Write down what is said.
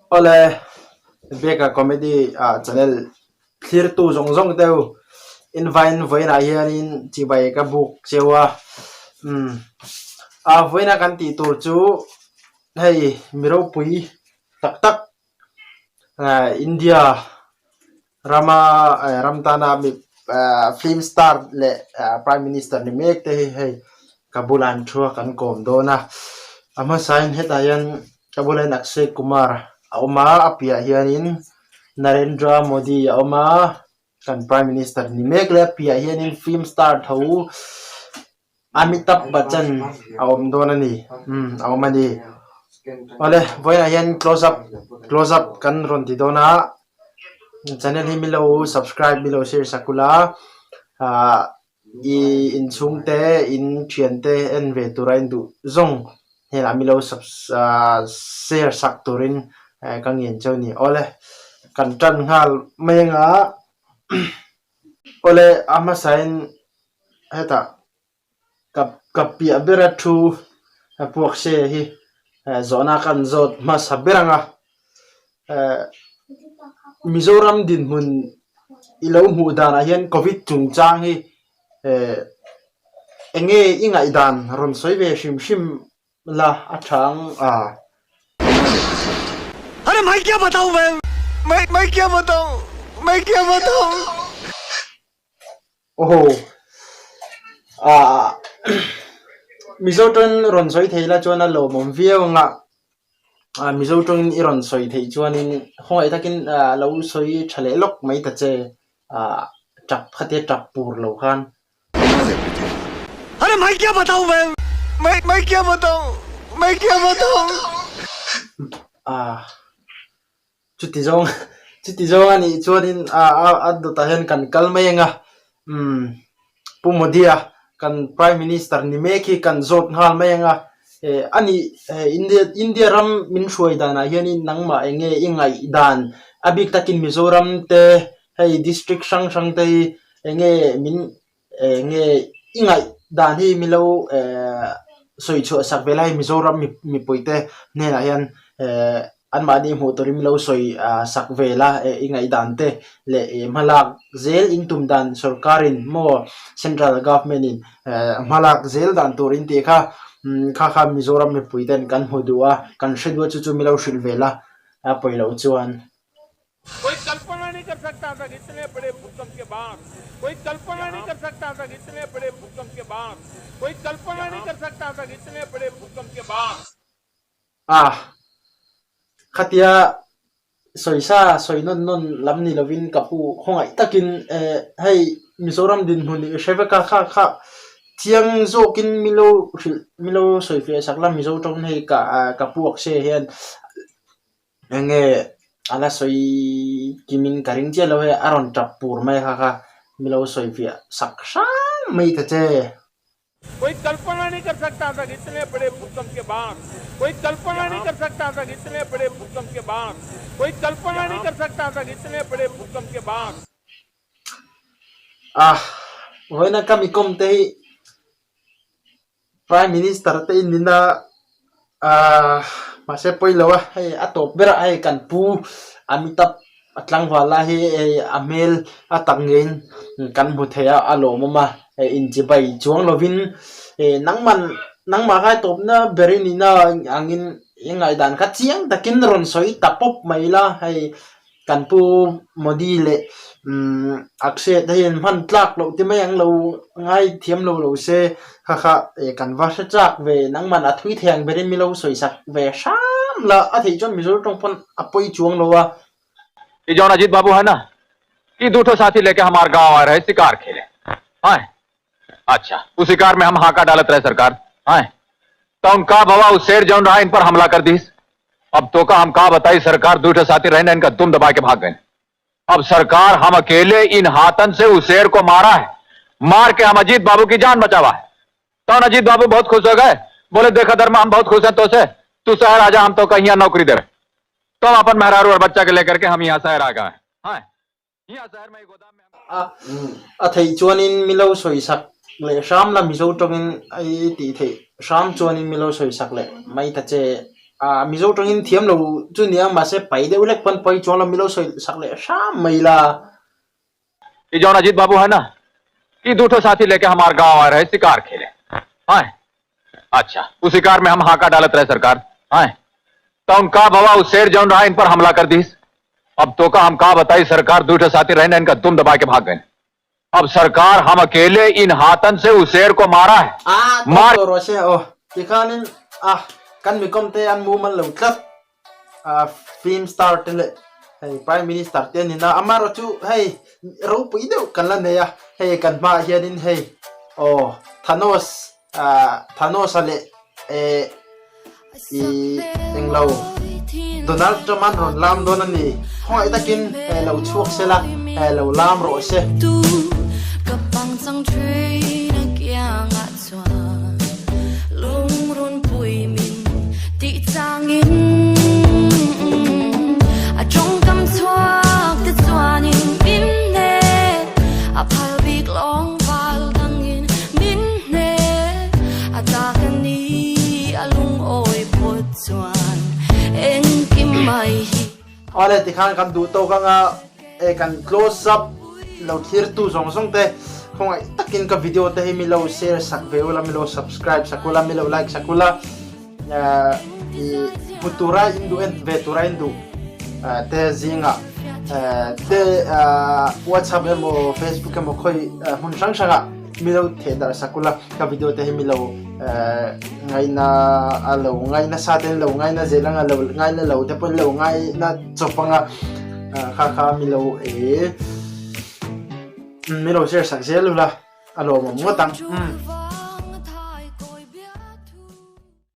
Awle, Beka Comedy channel thlirtu zawng zawng deuh invain vawiinah hianin chibai ka buk cheu a, umm a vawiina kan tih tur chu hei mi ropui tak tak India Rama ram tana mi film star leh prime minister ni mek te hi hei ka bulah an thu a kan kawm dawn a, a hmasain hetah hian ka bulah hian Akshay Kumar a awm a, a piahah hianin Narendra Modi a awm a, kan prime minister ni mek leh a piahah hianin film star tho Amitabh Bachchan a awm dawn a ni umm a awm a ni awle vawiinah hian close up close up kan rawn ti dawn a channel hi milo subscribe milo share sak ula ahh ih inchhung te in thian te en ve tura in duh zawng hnenah milo ahh share sak turin ka ngen cheu a ni awle kan tan nghal mai anga awle a hmasain. Hetah ka ka piah bera thu puak se hi zawhna kan zawt hmasa ber ang a, eh Mizoram dinhmun i lo hmuh danah hian covid chungchang hi eh eng nge i ngaihdan rawn sawi ve hrim hrim la a tha ang a. Aw ah Mizo tawng rawn sawi thei la chuan a lawmawm viau ang a, ah Mizo tawngin i rawn sawi theih chuanin khawngaih takin ah lo sawi tha leh lawk mai ta che ah tap khatia tap pur lo khan. Ah. Chuti zawng chuti zawng a nih chuanin a a a dawtah hian kan kal mai ang a, umm Pu Modi-a kan Prime Minister ni mek hi kan zawt nghal mai ang a, eh a nih eh India India ram min hruai danah hianin nangmah eng nge i ngaih dan a bik takin Mizoram te hei district hrang hrang te hi eng nge min Eng nge i ngaih dan hi milo eh sawi chhuah sak ve lai Mizoram mipui te hnenah hian eh anmahni hmuh turin milo sawi sak ve la eh i ngaih dan te leh ih hmalak zel in tum dan sorkarin maw central government in eh hmalak zel dan tur in tih kha kha kha Mizoram mipui ten kan hmu duh a kan hre duh a chu chu milo hrilh ve la a pawi loh chuan. A, khatia sawisa sawi nawn nawn lam ni lovin ka pu khawngaih takin eh hei Mizoram dinhmun i hre vek a, kha kha chiang zawkin milo hrilh milo sawifiah sak la Mizo tawng hei ka ka pu Akshay hian Eng nge a la sawi kimin ka ring chiah lo hei a rawn tap pur mai kha kha mi lo sawi fiah sak hrang mai ta che. A vawiina ka mi kawm te hi Prime Minister te in nina ahh mahse pawi lo a hei a tawp ber a hei kan pu Amitabh a tlangval lai hi hei a hmel a tak ngeiin kan hmu thei a a lawmawm a hei inchibai chuang lovin eh nangman nangmah kha tawpna ber i nihna angin i ngaihdan kha chiang takin rawn sawi ta pawp mai la hei. Kan pu Modi leh Akshay te hian hman tlak loh ti mai ang lo ngai thiam lo lo se kha kha kan va hre chak ve nangman a thui thei ang berin milo sawi sak ve hram la a theih chuan Mizo tawng pawn a pawi chuang lo a. Ye John Ajit Babu hai na ki du tho sathi leke hamar gaon aaye rahe shikar khele hai अच्छा उस शिकार में हम हाका डालत रहे सरकार हाय तो उनका भवा उस शेर जौन रहा इन पर हमला कर दीस अब तो का हम का बताई सरकार दू ठो साथी रहे ना इनका दुम दबा के भाग गए अब सरकार हम अकेले इन हाथन से उस शेर को मारा है मार के हम अजीत बाबू की जान बचावा है तो अजीत बाबू बहुत खुश हो गए बोले देखा धर्मा हम बहुत खुश हैं तो से तू शहर आ जा हम तो कहीं नौकरी दे रहे तो हम अपन मेहरारू और बच्चा के लेकर के हम यहाँ शहर आ गए हाँ यहाँ शहर में गोदाम में A a theih chuanin milo sawi sak leh hram la Mizo tawngin i tih theih hram chuanin milo sawi sak leh mai ta che. Ah Mizo tangin thiam lo chu nia mahse pai deuh hlek pawn pawi chuang lo mi lo sawi sak leh hram mai la. I John Ajit Babu hai na ki du tho sathi leke hamar gaon aaye rahe shikar khele hai अच्छा उस शिकार में हम हाका डालत रहे सरकार हाय तो उनका भवा उस शेर जौन रहा इन पर हमला कर दीस अब तो का हम का बताई सरकार दू ठो साथी रहे ना इनका दुम दबा के भाग गए अब सरकार हम अकेले इन हाथन से उस शेर को मारा है A tawk मार tawh rawh se aw tikhanin a kan mikom te an mumal lo tlat a film star te leh hei prime minister te an ni na amaherawh chu hei ropui deuh kan la nei a hei kan hmaah hianin hei aw Thanos ah Thanos a leh eh I englo Donald Trump an rawn lam dawn a ni. Khawngaih takin he lo chhuak se la, he lo lam rawh se. Awle tikhan kan duh tawk anga e kan close up lo thlir tu zawng zawng te khawngaih takin ka video te hi mi lo share sak ve ula mi lo subscribe sak ula mi lo like sak ula i hmu tura in duh en ve tura in duh te zingah te whatsapp emaw facebook emaw khawi hmun hrang hrangah mi lo theh darh sak ula ka video te hi mi lo ngaina a lo ngaina sa te an lo ngaina zel anga lo ngaina lo te pawh an lo ngaina chawp anga kha kha mi lo eh mi lo share sak zel ula a lawmawm ngawt ang.